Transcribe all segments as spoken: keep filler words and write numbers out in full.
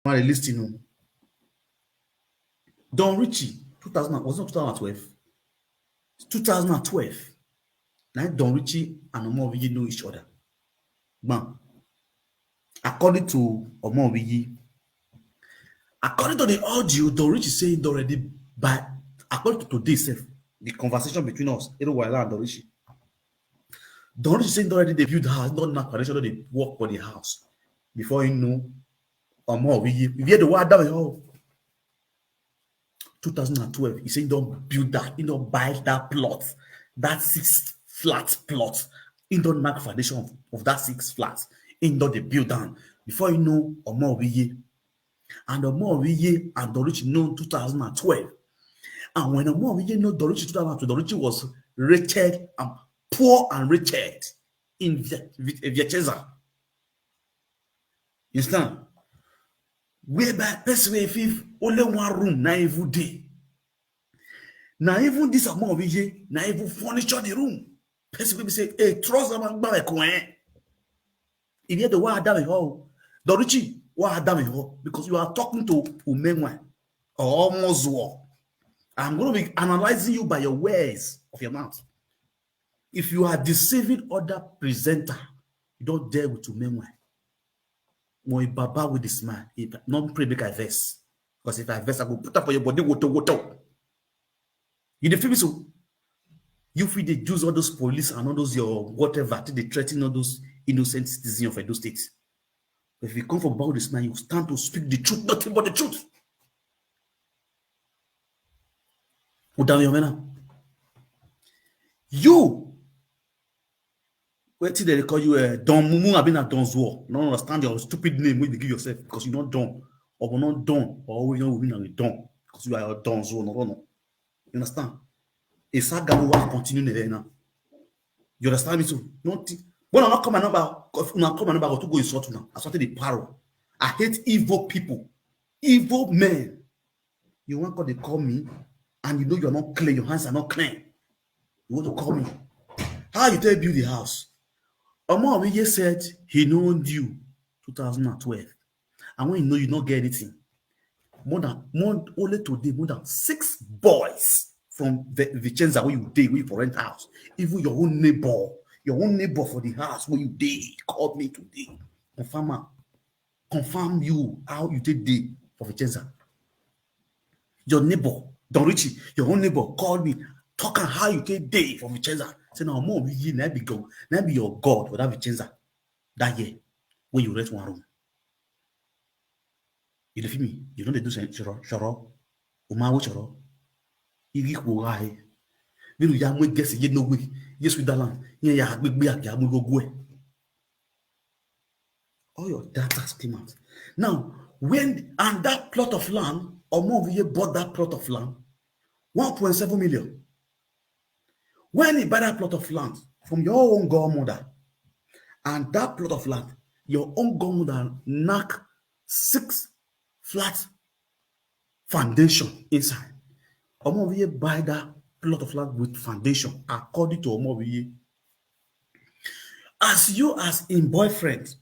Mari, listen o. Don Richie, two thousand, was it two thousand twelve? Two thousand twelve. Na Don Richie and Omoviye know each other. Gbam. According to Omoviye, according to the audio, Don Richie say he don already buy, according to today sef, the conversation between us, Ero Wahala and Don Richie. Don Richie say he don already dey build house, don knack foundation, don dey work for the house. Before he know, Omoviye, if you hear the word, that, oh, two thousand twelve, he say he don build that, he don buy that plot, that six flat plot. He don knack foundation of, of that six flats. He don dey build am. Before you know, Omoviye. And Omoviye and Don Richie know two thousand twelve. And when Omoviye know Don Richie two thousand twelve, Don Richie was wretched and poor and wretched in Vie-, Vi-, Vicenza. You understand? Whereby person wey fit only one room na even dey. Na even this Omoviye na even furniture the room. Person wey be say, hey, trust am and gba me ko, eh. If you hear the word, Adam, oh, Don Richie, why Adam, oh? Because you are talking to Umenwa or Mozuo. I'm going to be analyzing you by your words of your mouth. If you are deceiving other presenter, you don't dare with Umenwa. Mo Baba with this man. If not pray, make I vex. Because if I vex, I go put up for your body, woto, woto. You dey feel me so? You fit dey use all those police and all those your whatever to dey threaten all those innocent citizens of Edo State. But if you come for Baba with this man, you stand to speak the truth, nothing but the truth. Udami Omena. You, wetin dem dey call you, eh, Don Mumu, abi na Don Zuo? No understand your stupid name wey you dey give yourself, because you no don, or no don, or we no win and we don, because you are a Don Zuo, no, no. You understand? A saga go wan continue there now. You understand me too? No thi-, when I not call my number, if una call my number, I go to go insult una. I started the paro. I hate evil people, evil men. You wan come dey call me, and you know you're not clean, your hands are not clean. You want to call me? How you take build the house? Omoviye said he no owned you two thousand twelve. And when you know you no get anything, more than, more, only today, more than six boys from Vi-, Vicenza, where you dey, where you for rent house, even your own neighbor, your own neighbor for the house where you dey, called me today. Confirm am. Confirm you how you take dey for Vicenza. Your neighbor, Don Richie, your own neighbor called me, talk am how you take dey for Vicenza. Say na Omoviye na be God, na be your God for that Vicenza that year when you rent one room. You dey feel me? You no dey do sen-, shoro, shoro. Uma wo shoro. Igi kwo ga he. Biru ya mwe gesi ye no we. Yes, with that land. Ye ya gbegbe ya mu go gwe. All your data came out. Now, when, and that plot of land, Omoviye bought that plot of land, one point seven million. When he buy that plot of land from your own godmother, and that plot of land, your own godmother knock six flat foundation inside. Omoviye buy that plot of land with foundation, according to Omoviye. As you, as in boyfriend,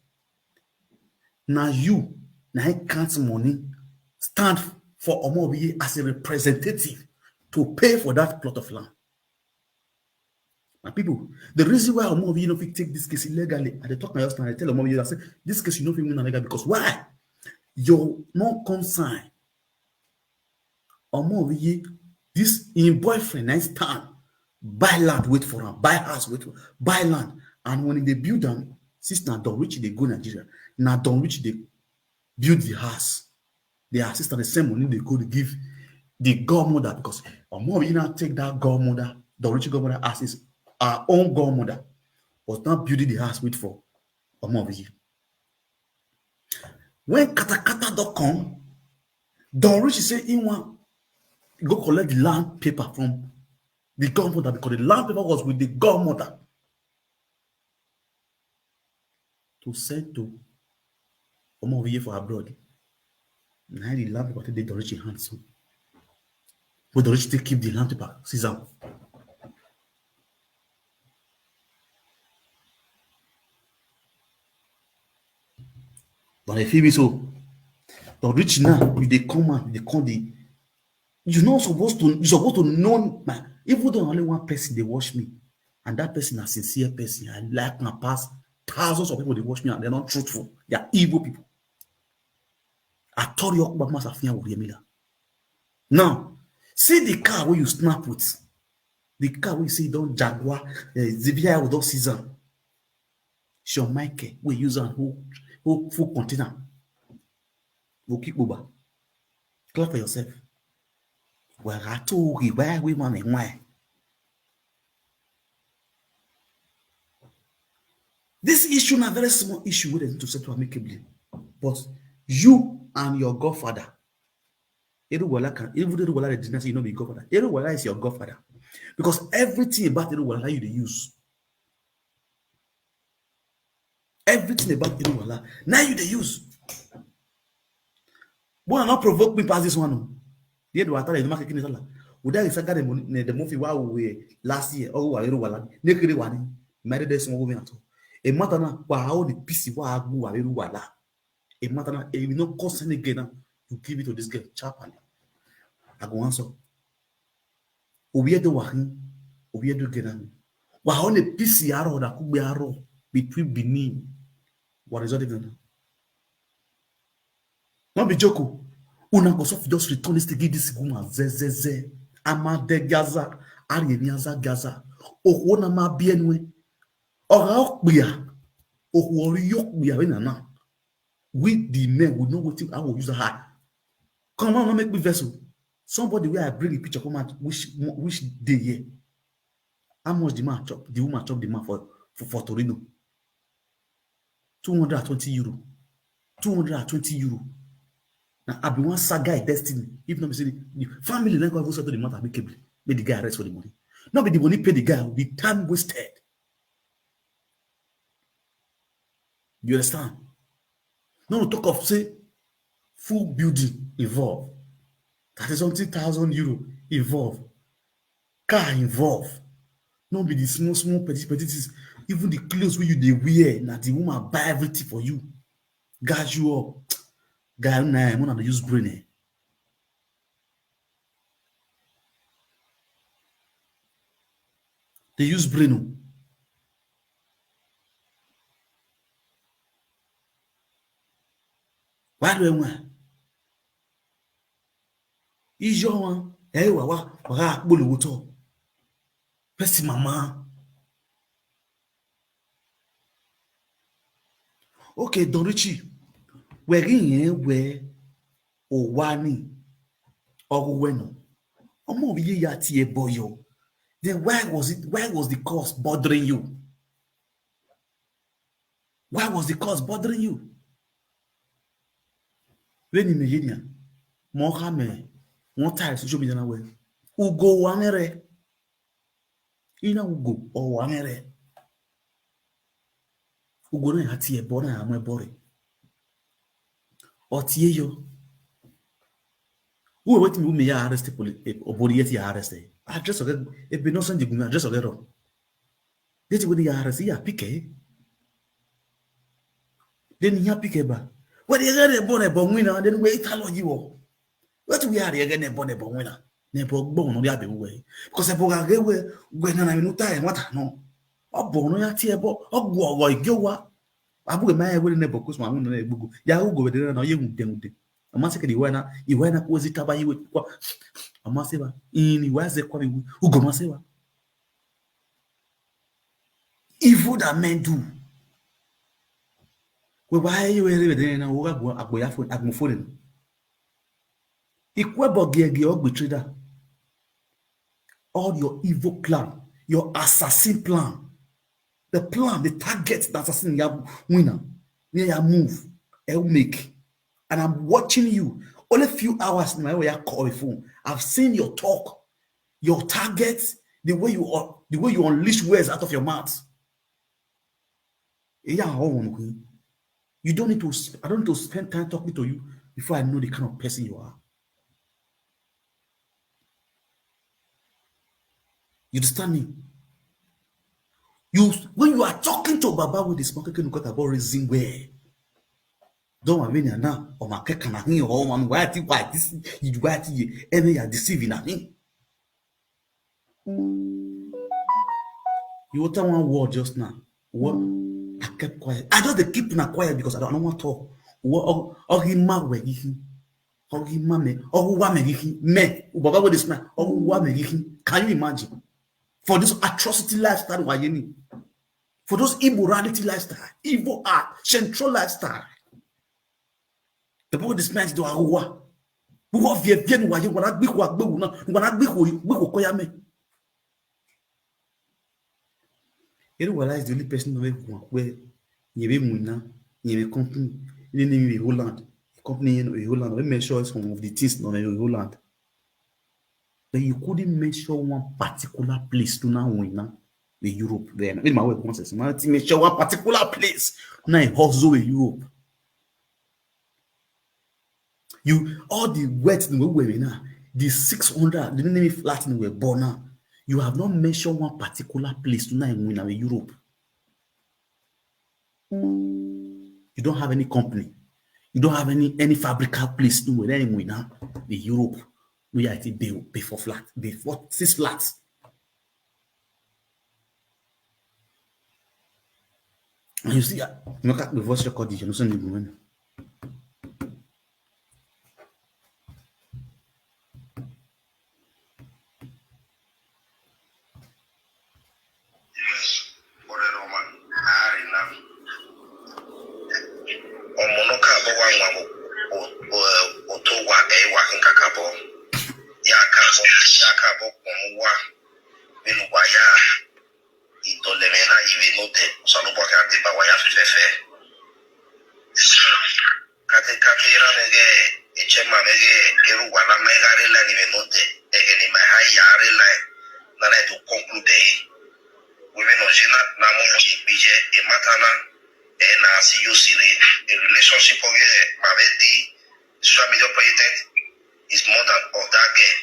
na you, na him count money, stand for Omoviye as a representative to pay for that plot of land. My people, the reason why Omoviye no fit take this case illegally, I dey talk my husband, I tell Omoviye, I say, this case you no fit win am legal because why? You no come sign. Omoviye, this him boyfriend na him stand, buy land, wait for am, buy house, wait for, buy land. And when they build am, since na Don Richie dey go Nigeria, na Don Richie dey build the house. They assist and the same money they go to give the godmother because Omoviye now take that godmother, Don Richie godmother as his, our own godmother, was not building the house with for Omoviye. When katakata don come, Don Richie say he want go collect the land paper from the godmother because the land paper was with the godmother to send to Omoviye for abroad. Na the land paper take dey Don Richie hand so. But Don Richie take keep the land paper, seize am. But if he be so, Don Richie now, you dey come out, you dey come dey, you no suppose to, you suppose to know, my, even though only one person dey watch me, and that person na sincere person, I like am pass thousands of people dey watch me and they're not truthful, they are evil people. Atori Okpama Safian Wuriemila. Now, see the car wey you snap with, the car wey you say you don Jaguar, eh, the V I O don seize am. Sean Michael wey use am hold, hold full container. Go kick Buba. Clap for yourself. Wàrà tó rì wá wí wọn rìn wọ́n ẹ̀. This issue na very small issue wey dem need to settle amicably. But you and your godfather, Eruwala can, even Eruwala dey deny say you no be godfather. Eruwala is your godfather. Because everything about Eruwala you dey use. Everything about Eruwala, now you dey use. But I not provoke me pass this one. Oh. Yet do I tell you, the market in the Without the saga, the money, the movie, wow, we last year, oh, Eruwala, Nekiri Wani, married this one woman at all. A matter now, wow, the P C, wow, Eruwala. A matter now, if you no concern again now, you give it to this girl, Chapali. I go answer. Obiedo wahin, Obiedo genami. Wa on a P C R or Akugbe Aro between Benin. What is that even? Not be joke. Oh. Una go soft just return this to give this woman ze ze ze. Ama de Gaza, Ariemiaza Gaza. Oh, ona ma bienwe. Or how queer. Oh, what you queer in na. We the men, we know wetin, how we use her. Come on, no make me vessel. Somebody where I bring a picture come out which mo-, which day here. How much the man chop? The woman chop the man for, for, for Torino. Two hundred and twenty euro. Two hundred and twenty euro. Now I be one sad guy destiny. If not be say the, the family like go settle the matter amicably, make the guy arrest for the money. Not be the money pay the guy, the time wasted. You understand? No talk of say full building involved, thirty something thousand euro involved, car involved. No be the small small petty petty things. Even the clothes wey you dey wear, na the woman buy everything for you, gas you up. Guy, na una dey use brain, eh? They use brain. Oh. Why do I want? Is your one? Hey, wa wa wa bolo wuto. Person mama. Okay, Don Richie. Where in where Owani Oguweno? Omo ye ya tie boyo. Then why was it, why was the cause bothering you? Why was the cause bothering you? When you mean, Mohammed, one time social media na well. Ugo wanere. Ina ugo o wanere. Ugo na hati e bona amwe bore. Oti eyo. Who wait me, who may arrest the police? Obori yet ya arrest. Address of it. If be no send the address of it. This is when you arrest. Ya pick, eh? Then ya pick, eh, ba. What you get a bone a bone winner? Then wait how long you are. What we are again a bone a bone winner? Nebo gbon no ya be we. Because ebo ga ge we we na na minuta e mata no. Obo no ya ti ebo ogwo ogo igyo wa. Abu ma e we nebo kus ma no e gbugu. Ya ugo we de na ye mu de mu de. Ama se ke di we na, iwe na ko zi taba iwe kwa. Ama se ba. Ini wa ze kwa mi ugo ma se ba. Evil that men do. We wa e we re de na wo ga gbo agbo ya fo agbo fo de. Ikwebo giegi ogbe trader. All your evil plan, your assassin plan, the plan, the target that assassin ya winner, near ya move, el make. And I'm watching you. Only few hours in my way I call the phone. I've seen your talk, your target, the way you are, the way you unleash words out of your mouth. Yeah, I won't win. You don't need to sp- I don't need to spend time talking to you before I know the kind of person you are. You understand me? You, when you are talking to Baba with the smoking can cut about reason where Don wa veni na o ma ke kana hin o ma wa ti wa ti si yi wa ti ye ene ya deceive na hin. You utter one word just now. What? I kept quiet. I just dey keep na quiet because I don't, I don't want to talk. What? Oh, oh, he ma we he. Oh, he ma me. Oh, wa me he. Me. Baba with this man. Oh, wa me he. Can you imagine? For this atrocity lifestyle wa ye ni. For those immorality lifestyle, evil art, central lifestyle. The people this man do awa. Who have ye bien wa ye wa gbi wa gbi na wa gbi ko gbi ko koya me. Eruwa is the only person who where you be muina, you be company, you name in Holland. Company in Holland. We make sure some of the things no in Holland. But you couldn't mention one particular place to now win now the Europe there. In my way, once I mention one particular place now in Hozo in Europe. You all the wealth in we were now, the six hundred, the name flat in we born now. You have not mentioned one particular place to now win now in Europe. You don't have any company. You don't have any any fabrical place to win now in Europe. We are before flat, before six flats. And you see, ah, you know, the voice record is, you know, send the woman. Ọmọ náà káàbọ̀ wá wọn o, o, o, o tó wà ẹ̀ wà kí n kàkà bọ̀. Yá káàbọ̀, yá káàbọ̀ pọ̀ mú wá nínú wáyà ìtọ́lẹ̀mẹ̀ náà yìí nù tẹ̀. Sọ̀rọ̀ bọ̀ kí a ti bá wáyà fífẹ́ fẹ́. Kate kate ra mege, eche ma mege, eru wa na mega re la ni me note, ege ni ma ha ya re la, na na to conclude. We me no jina na mo mo ye bije e matana, e na si yo sire, a relationship of ye ma ve di, social media president is more than of that girl.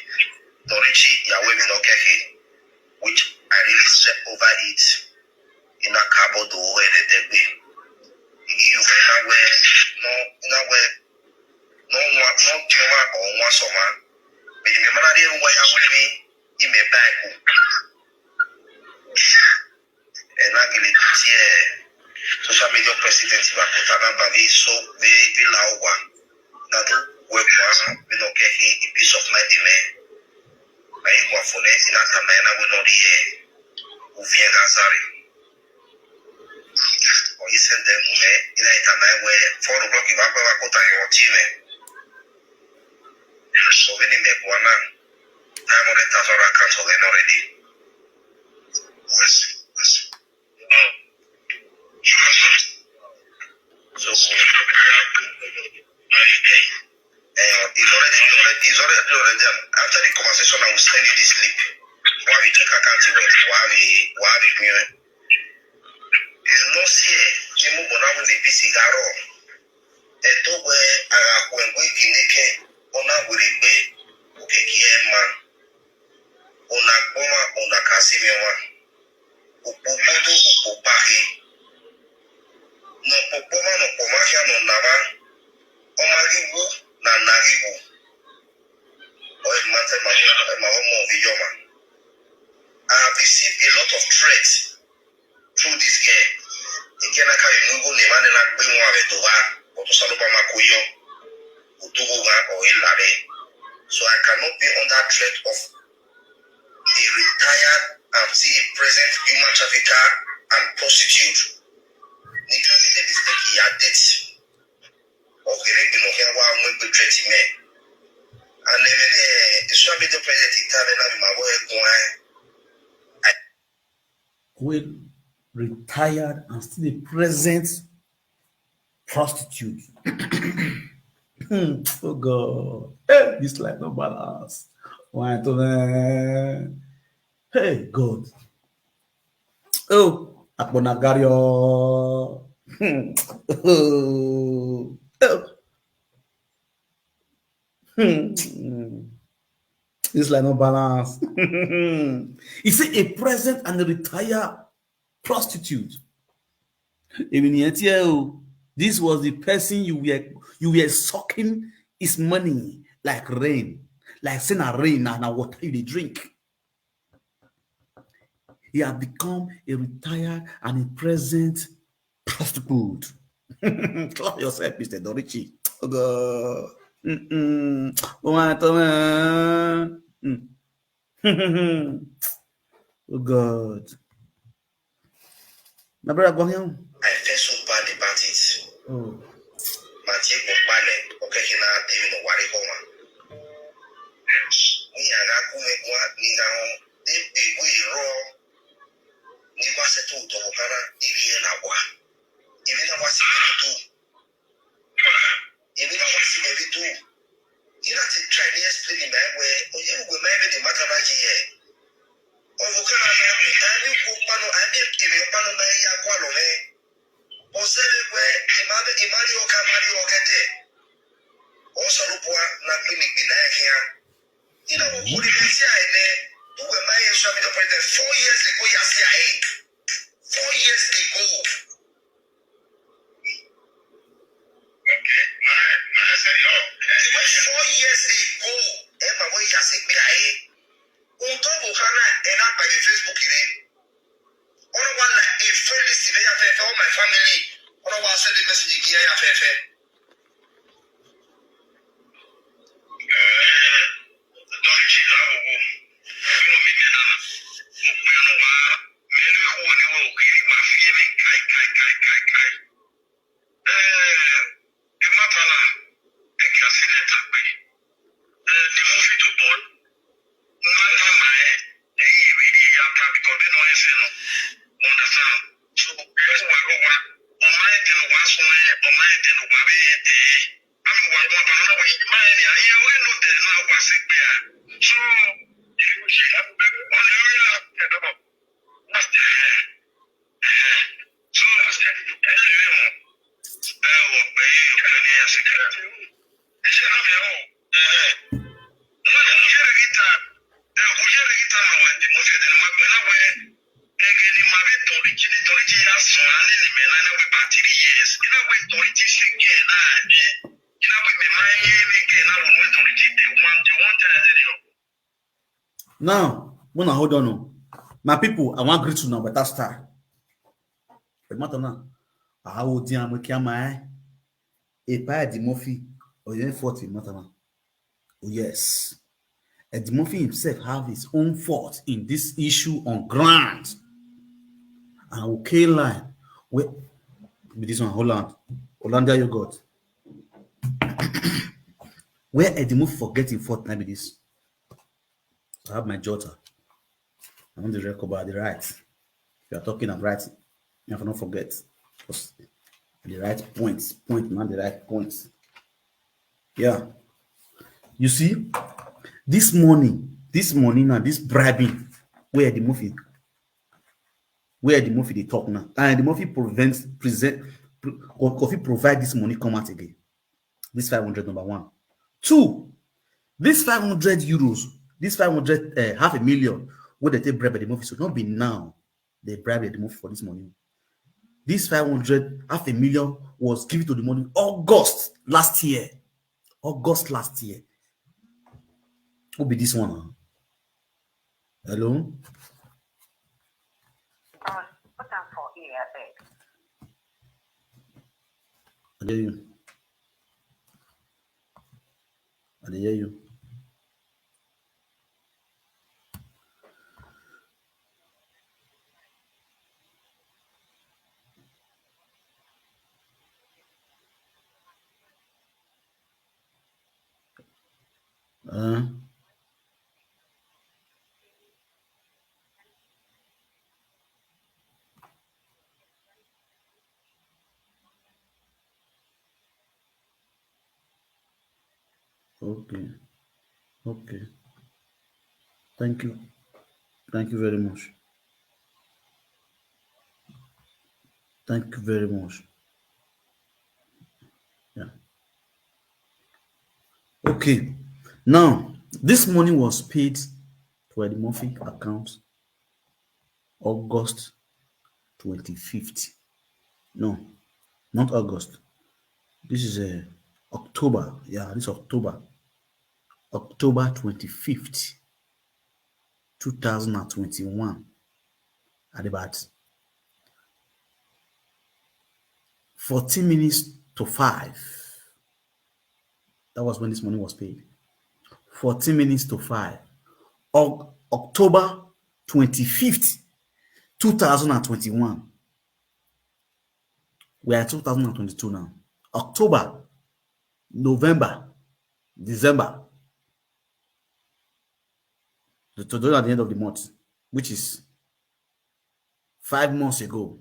Dorichi ya we me no keke, which I really step over it. Ina kabo do we de degbe. Igi you na we no ina we no wa no tioma o wa soma. Be me mana de wa ya we mi ime Bible. Ena gili tie social media president wa kota na ba vi so vi vi la wa na do we kwa we no ke hi peace of mind me. Ayi wa fone ina ta na na we no die. Uvie ga sare. O ise de mu me ina ita na we four o'clock ba ba kota yo ti me. So we ni me kwa na. Time on the thousand account again already. Yes, yes. So, uh, it's already, it's already, already, um, after the conversation, I will send you the slip. Why we check account, why we, why we, you know, it's no see, you move on with the P C Garo. Eto we, ara kwen we kineke, ona wiri gbe, okeke ema. Ona gboma, ona kasimi wa. Ukpokpodo, ukpokpahi. No kpokpoma, no kpomahia, no nama. Omariwu, na nariwu. O emate ma, ma omo viyoma. I have received a lot of threats through this girl. Again, I can't move on the man and I bring one of the door. But to Salopa Makoyo, Utuguga or Elare. So I cannot be under threat of a retired and still a present human trafficker and prostitute. Nika mi de mistake ya date. Of the regular here wa mo pe threat me. And then eh, the Swami the president in time na mi ma wo e kun eh. Wey retired and still a present prostitute. Hmm, oh God. Hey, this life no balance. Why to man? Hey, God. Oh, Akponagario. Hmm. Oh. Oh. Hmm. This life no balance. He said a present and a retired prostitute. Èmi nìyẹn tí ẹ o. This was the person you were you were sucking his money like rain, like say na rain na na water you dey drink. He had become a retired and a present prostitute. Clap yourself, Mister Dorichi. Oh God. Mm-mm. Oh my God. Mm. Oh God. My brother, go here. I feel so bad about it. Oh. Mati ko pale, okay, kina timi no wari ko ma. Ni aga ku me kwa ni ga on. They be we raw. Ni kwa se tu to hana, ibi na kwa. Ibi na kwa si me tu. Ibi na kwa si me tu. Ina ti try ni explain my way. Oye, we may be the matter na ji ye. Ovu kana na ami, ami ko pano, ami ibi pano na ya kwa lo me. Osebe kwe, imari oka, mari okete. Osaru pua na kpini kpina ya kia. Ina wo kuri kesi a ene. Duwe mai eswa mi da pare four years ago ya si a e. Four years ago. Okay. My, my, sorry, oh. It was four years ago. Emma, we ya si kpina e. Unto bu kana ena pa Facebook ire. Ono wa na a friend si be ya fe fe, all my family. Ono wa send the message kia ya fe fe. Eh, don't you know? Ono mi me na. Mo pe ono wa. Me ni ko ni wo kiri ma fi me kai, kai, kai, kai, kai. Eh, e matala. E ki asile takpe. Eh, the movie to born. Mata ma e, e ye we di ya ta because they no e se no. You understand? So, e ko wa ko wa. O ma e te no wa so e, o ma e te no wa be e te. Ami wa wa ba no wa ma e ni a ye we no de na wa se gbe a. So, you see, I'm very on the real. That's the So, ẹ lè rí wọn. Ẹ wọ pé ọ̀gbẹ́ni Àṣìkà. Iṣẹ́ náà mi ò. Wọ́n ní mo yẹ́rẹ̀ rí ta. Ẹ kò yẹ́rẹ̀ rí ta àwọn ẹ̀dínmọ́sí ẹ̀dínmọ́ pẹ̀lú àwọn ẹ̀gẹ́ ni màá fi tọ̀rí jí ní tọ̀rí jí yá sùn á ní ìmẹ̀ náà ní wípé three years. Iná wí tọ̀rí jí sí kẹ̀ náà ní. Iná wí mi máa ń yé mi kẹ̀ náà wọ́n tọ̀rí jí dé wọ́n dé wọ́n tẹ̀ ẹ́ lẹ́yìn. Now, wanna hold on. Oh. My people, I want greet you now, but that's time. The matter now. I will deal with Kiama. A pa Eddie Murphy or you fought in matter now. Oh, yes. Eddie Murphy himself have his own fault in this issue on ground. And okay line. Where be this one? Holland. Hollandia yogurt. Where Eddie Murphy forgetting fault now be this. I have my jotter. I want the record, but I the right. If you are talking and writing, you have to not forget. Because the right points, point man, the right points. Yeah. You see, this money, this money now, this bribing, where the movie, where the movie they talk now, and the movie prevents present, coffee provide this money come out again. This five hundred number one. Two, this five hundred euros, this five hundred, uh, half a million, what they take bread by the movie. So not be now they bribe the movie for this money. This five hundred, half a million was given to the money August last year. August last year. Who be this one? Huh? Hello? Put am for ear, abeg. I hear you. I dey hear you. Uh, Okay. Okay. Thank you. Thank you very much. Thank you very much. Yeah. Okay. Now, this money was paid to Eddie Murphy account August twenty-fifth. No. Not August. This is uh, October. Yeah, this October. October twenty-fifth, two thousand and twenty-one. At about fourteen minutes to five. That was when this money was paid. fourteen minutes to five. Oc- October twenty-fifth, two thousand and twenty-one. We are two thousand and twenty-two now. October, November, December. The, to, at the end of the month, which is five months ago.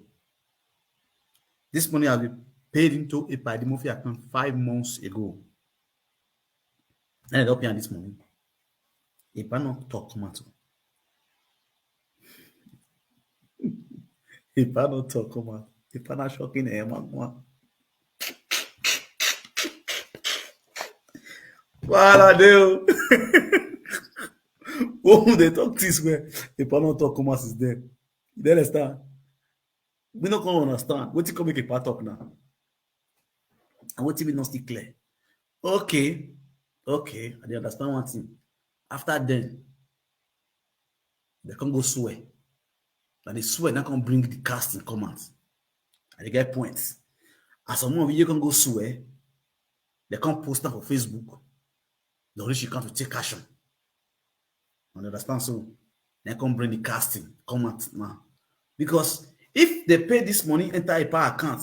This money has been paid into a Paddy Murphy account five months ago. And I don't pay this money. If I not talk matter. If I not talk come out. If I not shocking eh, man, man. Wahala dey o. When they talk this way, if I not talk come out is there. You dey understand? We no come understand. Wetin come make a part talk now? And wetin we no still clear? Okay, okay, I dey understand one thing. After then, they come go swear. And they swear, now come bring the casting come out. And they get points. As some of you can go swear, they come post am for Facebook. They reach you come to take action. You understand? So they come bring the casting come out now. Because if they pay this money enter a power account,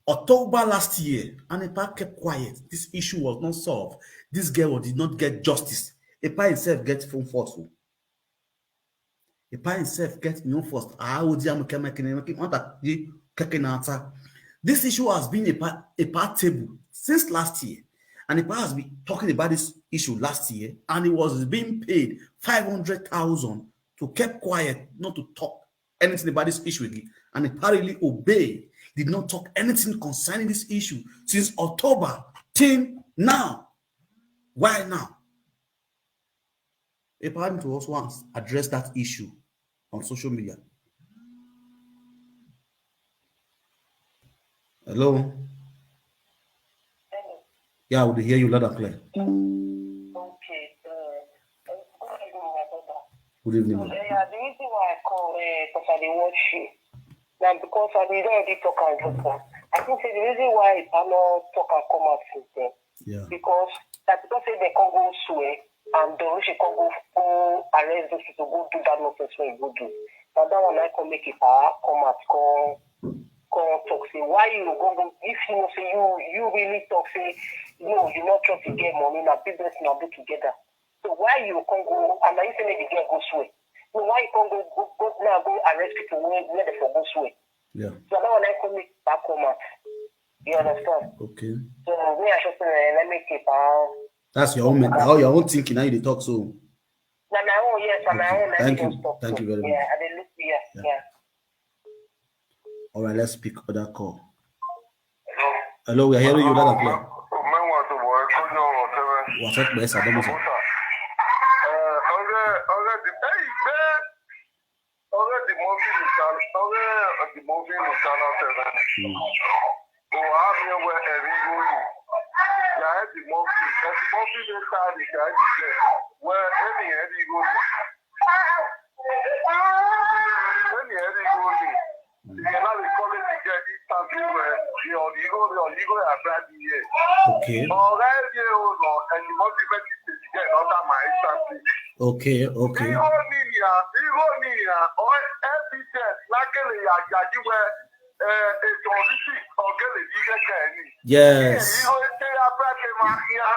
October last year, and Epa kept quiet. This issue was not solved. This girl did not get justice. Epa himself get phone force. Epa himself get him own force. Ah, Odi Amukemekene, Meki, what that ye keke na ata. This issue has been a part, a part table since last year. And Epa has been talking about this issue last year, and he was being paid five hundred thousand to keep quiet, not to talk anything about this issue again. And Epa really obeyed, did not talk anything concerning this issue since October till now. Why now? Epa need to also ans- address that issue on social media. Hello? Yeah, we dey hear you loud and clear. Okay. Uh, good evening, my brother. Good evening, So, ma'am. Uh, the reason why I call, because I dey watch you, na because I dey already talk and drop am. I think say the reason why I no talk and come out since then, Yeah. because that because say they come go swear and Don Richie come go go arrest those people, go do that nonsense wey he go do. Na that one I come make Epa come out, come come talk say why you go go if you know say you you really talk say no, you no trust the girl money, na business una do together. So why you come go and na you say make the girl go swear? No, why you come go go go now go arrest people where where they for go swear? Yeah. So that one I come make Epa come out. You understand? Okay. So me I just say let me keep on. That's your own mental, your own thinking. Now you dey talk so. Na my own, yes, na my Okay. own. Na Thank me you. just talk Thank so. you very Yeah, much. I dey look here. Yeah. Yeah. All right, let's pick other call. Hello, we are hearing you loud and clear. What's up, Besa? Don't move. Ọ̀rẹ́ the Murphy nìkan, ọ̀rẹ́ the Murphy nìkan náà tẹ̀lé. Hmm. Kò wá mi wẹ ẹ̀rí lórí. Yàrá the Murphy, ẹ̀rí Murphy ló ta nìkan ẹ̀rí jẹ. Wẹ ẹ̀rí ẹ̀rí lórí. Ẹ̀rí ẹ̀rí lórí. Ìyẹn náà lè kọ́ lé ti jẹ́ ní tàbí wẹ̀ ní ọ̀rí lórí ọ̀rí lórí àgbà nìyẹn. Okay. Ọ̀rẹ́ mi ò lọ, ẹ̀rí Murphy fẹ́ ti tètè jẹ́ ìlọ́ta màá ń tàbí. Okay, okay. Irọ́ ni ìyá, irọ́ ni ìyá, ọ evidence lákèlè yàjà jíwẹ́ ètò ọ̀rísì ọ̀gẹ́lẹ̀ yìí kẹ́kẹ́ ẹ̀ ni. Yes. Irọ́ ṣe abúlé máa ń yá.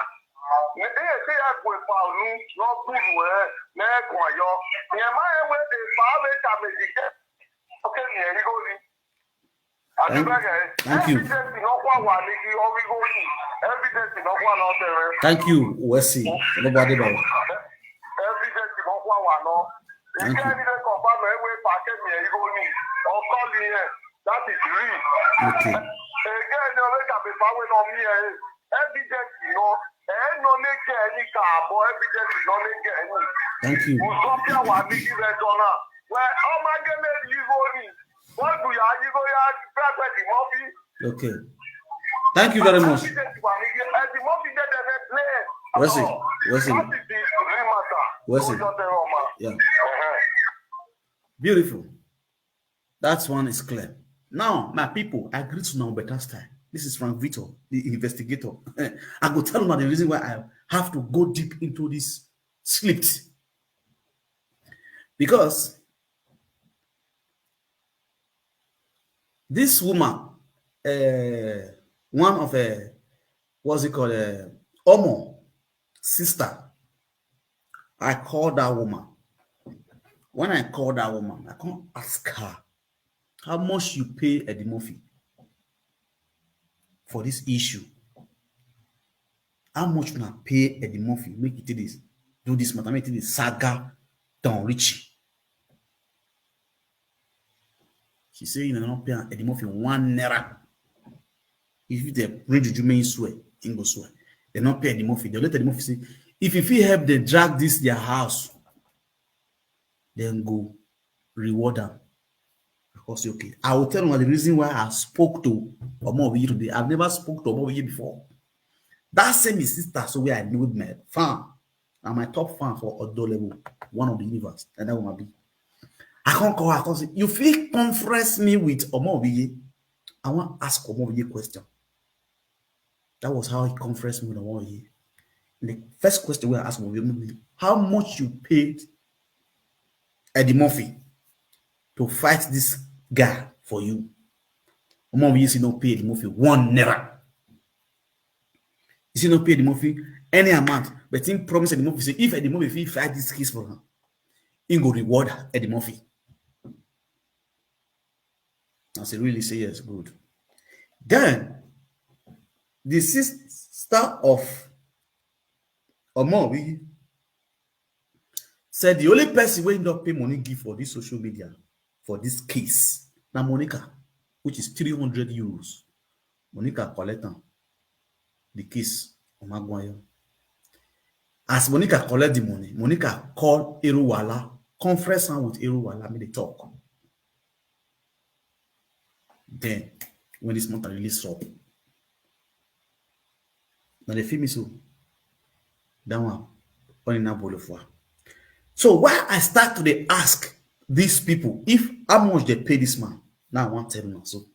Ẹ ẹ ṣe àgbo ìfà ònú lọ́gbùnù ẹ lẹ́ẹ̀kan àyọ. Ìyẹn máa ń wé ìfà àwẹ̀ ìta méjì jẹ́. Ọ̀kẹ́ ni ẹ̀rí lórí. Thank, thank you. Evidence náà kó àwa ní kí ọrí gómìn. Evidence náà kó àná ọ̀tẹ̀rẹ̀. Thank you, Wesley. Nobody know. Evidence náà kó àwa náà. Thank you. Ìkẹ́ ẹni lè kàn bá mi ẹ̀wé pàṣẹ mi ẹ̀rí gómìn. Ọkọ mi yẹn, that is real. Okay. Ìkẹ́ ẹni ọ̀rẹ́ tàbí fáwọn náà mi ẹ̀ evidence náà. Ẹ̀ ń nọ ní kẹ́ ẹni kà àbọ̀ evidence náà ní kẹ́ ẹni. Thank you. Ùsọ́fíà wà ní kí rẹ̀ jọ náà. Wẹ́ ọmọ agẹ́lẹ́ yìí gómìn. Wọ́n gbìyà ayíwóyá pẹ́pẹ́ dì mọ́ bí. Okay. Thank you very much. Bí ṣe ti wà ní ilé, ẹ ti mọ́ bí jẹ́jẹ́ fẹ́ play. Wẹ́sì, Wẹ́sì, That is the real matter. Wẹ́sì. Ó jọ tẹ̀rọ ọmọ. Yeah. Ẹ̀hẹ́n. Beautiful. That one is clear. Now, my people, I greet you now better style. This is Frank Vito, the investigator. I go tell you the reason why I have to go deep into this script. Because this woman, uh, one of uh, what's it called, uh, Omo sister, I called that woman. When I called that woman, I come ask her how much you pay Eddie Murphy for this issue. How much una pay Eddie Murphy make e take dey do this matter, make e take dey saga Don Richie? She say una no pay am, Eddie Murphy, one naira. If dem bring juju make him swear, him go swear. Dem no pay Eddie Murphy. Dem let Eddie Murphy say if e fit help dem drag this their house, dem go reward am. I come say, okay. I will tell una the reason why I spoke to Omobiye today. I've never spoke to Omobiye before. That same his sister, so where I know with my fan, and my top fan for Odo level, one of the universe, and that woman be. I come call her, I come say, you fit conference me with Omobiye. I wan ask Omobiye question. That was how he conferenced me with Omobiye. And the first question wey I ask Omobiye be, how much you paid Eddie Murphy to fight this guy for you? Omobiye say no pay Eddie Murphy one naira. He say no pay Eddie Murphy any amount, but he promise Eddie Murphy say if Eddie Murphy fit fight this case for am, he go reward Eddie Murphy. I say, really? Say yes, good. Then the sister of Omobiye said the only person wey don pay money give for this social media for this case na Monica, which is three hundred euros. Monica collect am. The case, Omagwayo. As Monica collect the money, Monica call Eruwala, conference am with Eruwala, make dem talk. Then, when this matter really sup, na dem feel me so. That one, only na bolo for. So why I start to dey ask these people if how much dem pay this man? Now I wan tell una so.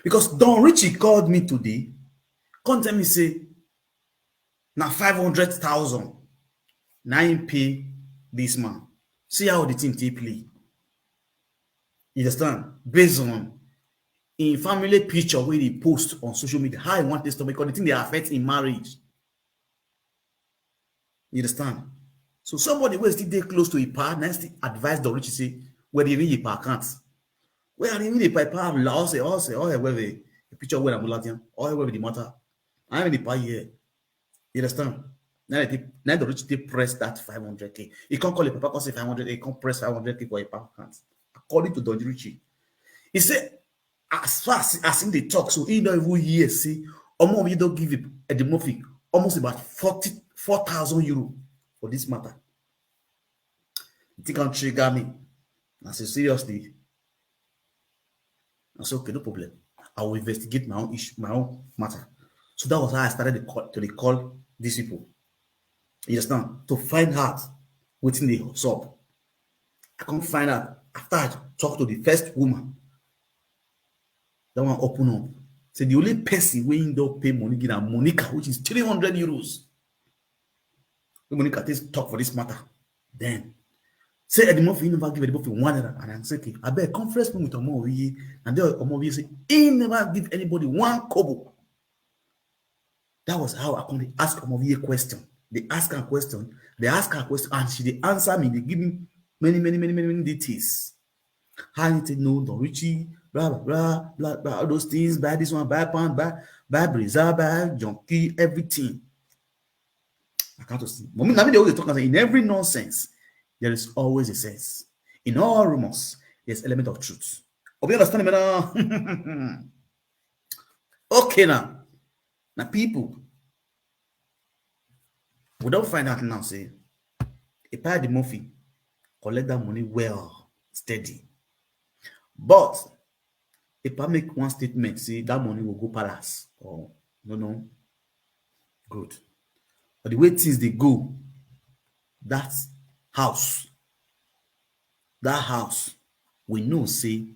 Because Don Richie called me today, come tell me say na five hundred thousand na him pay this man. See how the thing take play. You understand? Based on him family picture wey he post on social media, how he want this to, because the thing dey affect him marriage. You understand? So somebody wey still dey close to him pa, na still advise Don Richie say, where dey read him pa account. Where dey read him pa, pa la, all say, all say, all where the picture where I'm looking, all where the matter. I am in the pa here. You understand? Now, they, now Don Richie dey press that five hundred K. He can't call it papa, can't say five hundred K, he can't press five hundred K for a pa account. According to Don Richie, he said, as far as, as him dey talk, so he don't even hear say Omobiye don give him Eddie Murphy almost about forty, four thousand euro for this matter. The thing come trigger me. I say, seriously? I say, okay, no problem. I will investigate my own issue, my own matter. So that was how I started to call, to dey call these people. You understand? To find out wetin dey sup. I come find out after I talk to the first woman. That one open up. Say the only person wey him don pay money give na Monica, which is three hundred euros. When Monica take talk for this matter, then say Eddie Murphy, he never give Eddie Murphy one naira. And I say, okay, abeg, conference me with Omobiye. And then Omobiye say he never give anybody one kobo. That was how I come dey ask Omobiye question. Dey ask her question, dey ask her question, and she dey answer me, dey give me many, many, many, many, many details. How you take know Don Richie, blah, blah, blah, blah, blah, all those things, buy this one, buy pound, buy, buy brazier, buy junkie, everything. I can't see. Mommy, na me dey always talk and say, in every nonsense, there is always a sense. In all rumors, there's element of truth. Hope you understand me now. Okay now. Now, people, we don find out now say Epa Eddie Murphy collect that money well, steady. But Epa make one statement say that money will go palace. Oh, no, no. Good. But the way things they go, that house, that house, we know say,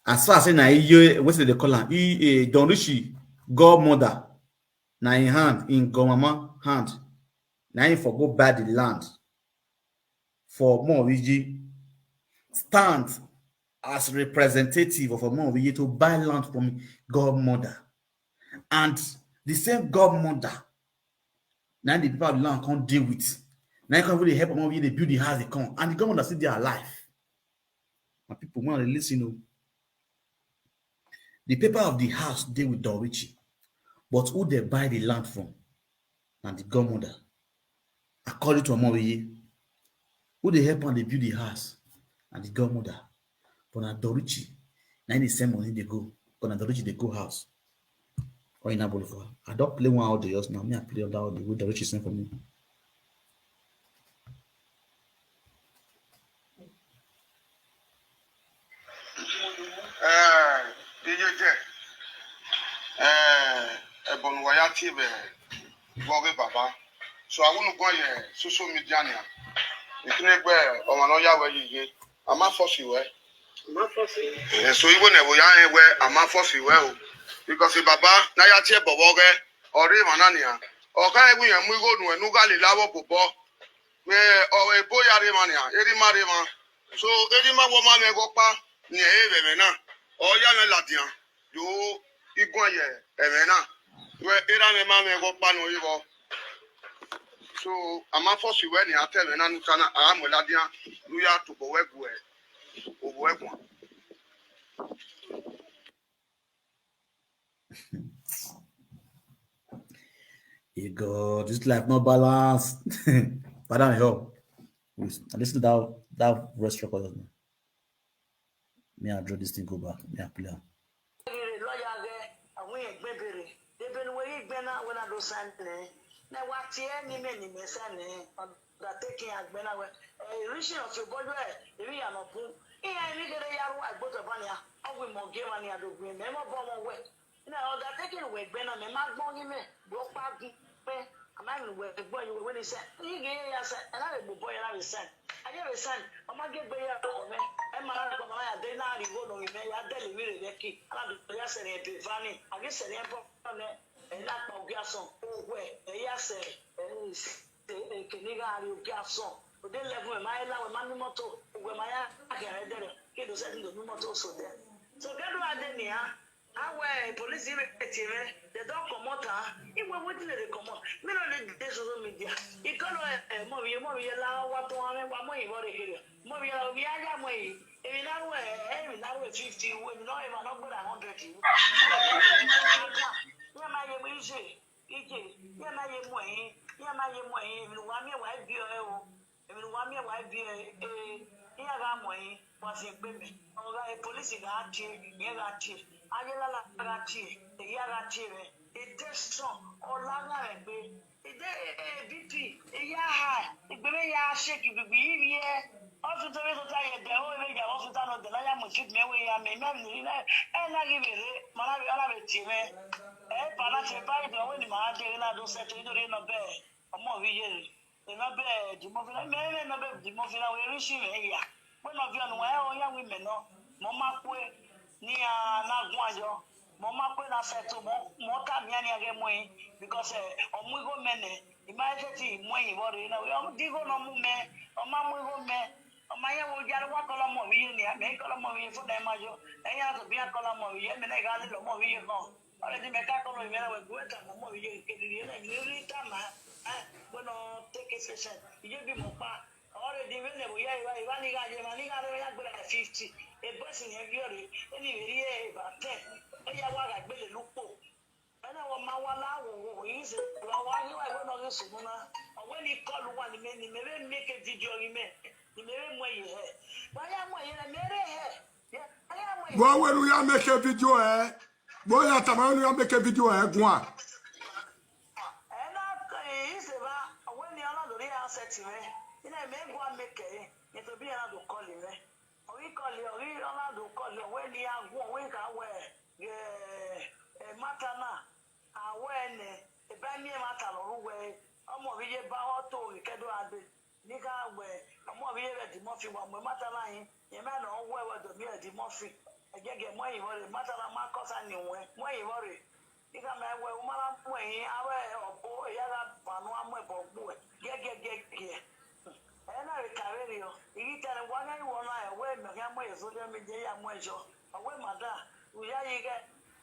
as far as say na, wetin dem dey call am, e, eh, Don Richie godmother, na im hand, im godmama hand, na im for go buy the land for Omowuyi, stand as representative of Omowuyi to buy land from godmother. And the same godmother, now the people of the land come deal with. Now you come really help Omowuyi, they build the house, they come. And the godmother still dey alive. My people, when they listen, oh, the paper of the house dey with Don Richie, but who they buy the land from? And the godmother, according to Omowuyi, who dey help am dey build the house? And the godmother, but na Don Richie, na im dey send money dey go, but na Don Richie dey go house. Oyinabolufa, I don play one audio just now. Me, I play another audio wey Don Richie send for me. Eh, iye jẹ, eh, ẹbọnu wa ya tie bẹ, wọghe baba. So, awunu guan ye social media nia. Ikine gbe ọmọ na ya wẹ yiye. A ma force wẹ. Eh, so, igho ne wo ya yen wẹ, a ma force wẹ o. Because baba na ya tie bọbọ ghe, ọ rre emwa na nia. Ọ kha ẹgbe iran mu igho nuẹ ne u gha lele avbe obobọ. Mẹ ọ ebo ya rre emwa nia, erha ima rre emwa. So, erha ima wẹ ọ ma mwẹ ẹghẹ ọkpa, ne ẹ i re vbe ẹmwẹ na. Ọ ya mwẹ ladian, do iguan ye ẹmwẹ na. Wẹ erha mwẹ ma mwẹ ẹghẹ ọkpa nọ ivọ. So, a ma force wẹ ne a ta ẹmwẹ na ne u ta na, a mu ladian, ne u ya tobọ wẹ gu obọ ẹguan. Hey God, this life no balance. Father, help. Please, I listen to that, that voice record. Me, I draw this thing, go back. Me, I play am. Lawyer ghe, awin egbe bere. Debe nu wẹ ghi gbẹn na, wẹ na do sign nẹ. Na wa tie ni mẹ ni mẹ sign nẹ. Undertaking agbẹn na wẹ. Eh, Richie of your boy, eh, eri ya no bun. Iran ni gere ya ru agbotọ ba nia. Ọ wẹ mọ gie wa nia do gbẹn. Mẹ mọ bọ wọn wẹ. Na undertaking wẹ gbẹn na, mẹ ma gbọn ghi mẹ. Do pa gun. Pé, a ma rhie uwe egbe ọye uwe wene sẹ, I ghi ye ya sẹ, ẹ na vbe gbe obọ ya na vbe sẹ. A ye vbe sẹ, ọ ma gie egbe ya rọ mẹ, ẹ ma rha gba ma ya de na rhie igho nọ vbe mẹ, ya dẹle emwi rre vbe ẹki, a na do ya sẹ rhie ebe eva ni, a ghi sẹ rhie ẹbọ nẹ, ẹ na kpa ogie asọn, owẹ, ẹ ya sẹ, ẹ, eke ne I gha rrie ogie asọn, ode eleven wẹ ma re la, wẹ ma ni imoto, owẹ ma ya khian rre ẹdẹrẹ, ke do sẹ ẹtin do ni imoto so dẹ. So, ke do gha dẹ nian, Awe police vbe tie mwẹ, they don comot am. Iwe wetin dem dey comot? Me no dey dey social media. He call, eh, eh, Omowuyi, Omowuyi la wa to ame wa mo ibo re kere. Omowuyi la wi aya mo yi. Emi na ru, eh, emi na ru fifty, emi no, emi no gbera hundred. Ye ma ye mo ije, ije. Ye ma ye mo yi, ye ma ye mo yi. Emi wa mi wa bi o e o. Emi ne uwa miẹn wa biẹ, eh, iran gha mu ẹre, wa fiẹn gbe mẹ. Ọ gha, e police gha tie, irẹn gha tie, ayelala gha tie, ehia gha tie mwẹ, e tension, ọ la gha mwẹ gbe. E de, eh, eh, B P, ehia high, egbe mwẹ ya shake gbigbi, ivbiẹ. Hospital vbe tota ye dẹ, o vbe ya hospital nọ dẹ, na ya mu treatment wẹ ya mẹ, mẹ ni, ẹ na ghi vbe rre, ma na vbe, ọ na vbe tie mwẹ. Ẹ pa na tie ba ido, wẹ ni ma na dee na do settle, ido rre nọ bẹẹ, Omowuyi rre. Ena bẹ Dimọfina, mẹ ena bẹ Dimọfina, wẹ rhi shi mwẹ ya. Wẹ nọ viọ ne uwa, ẹ, ọ yan wẹ imẹ nọ, mẹ ọ ma kue ne iran na guan yọ, mẹ ọ ma kue na sẹto, mẹ ọ ta miẹn nian ghẹ mu ẹre, because, eh, ọ mu igho mẹ nẹ, I ma he te mu ẹre vbọ rre na, ọ di igho ne ọ mu mẹ, ọ ma mu igho mẹ, ọ ma yan wẹ ọ ya ne uwa kọlọ Omowuyi nian, mẹ i kọlọ Omowuyi fo ne ẹ ma yọ, ẹ yan tobọ iran kọlọ Omowuyi, ẹmẹ na gha lele Omowuyi khọn. Already mẹ ka kọlọ mwẹ na wẹ gu wẹ tama Omowuyi kede rhie nẹ, emwi ne I rhie tama, eh, wẹ ne ọ take exception, iye bi mẹ ọkpa. Already vbene vbe oya evba, evba ni gha ye, emwa ni gha rre ya gbe like fifty. E boys ni ẹ viọ rre, eni vbe rrie evba ten, e ya wa gha gbe lele ukpo. Ẹna wẹ ọ ma wa la wo wo, I ghi se wa wa ghi wa wẹ ne ọ ghi sunu na. Ọ wẹ ne I call uwa ni mẹ, ni mẹ vbe make video ghi mẹ, ni mẹ vbe mu ẹre ye hẹ. Wa ya mu ẹre ye hẹ, mẹ rre hẹ. Ya, wa ya mu ẹre ye hẹ. Vbe ọ wẹ ne u ya make video hẹ? Vbe ọ ya tama wẹ ne u ya make video hẹ guan? Ẹ na, eh, iseva, ọ wẹ ne ọ na do rhie asset mwẹ. I na mẹ guan make ẹre. Eto bi ana do call me. Ori call, ori ana do call, we ni agun, we ka we, eh, eh, matter na. Awe ne, e ba ni e matter lo ru we. Omo bi ye ba o to ri kedo agbe. Ni ka we, omo bi ye be di mo fi wa mo matter na yin. Ye me no we we do mi e di mo fi. E gege mo yin wo re, matter na ma ko sa ni we. Mo yin wo re. Ni ka me we, o mara mo yin, awe obo, ya ga ba no amo e bo gbu e. Gege gege. E na re ka re ri o. Igi tẹ̀lé wa ga iwọ na e we me ga mo e so de mi je ya mo e jo. Owe mada, u ya yi ge.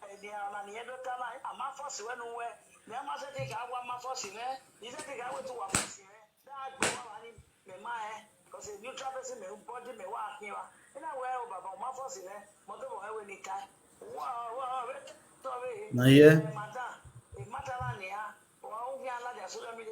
E ni ana ni e do ta na, ama force we nu we. Ni ama se ti ka wa ma force ne. Ni se ti ka we tu wa force ne. Da gbe wa wa ni me ma e. 'Cause a neutral person me body me wa kin wa. Ina we o baba o ma force ne. Mo to bo e we ni tai. Wa wa we to we. Na ye. Mada, e mata la ni a. Wa o ya la ja social media.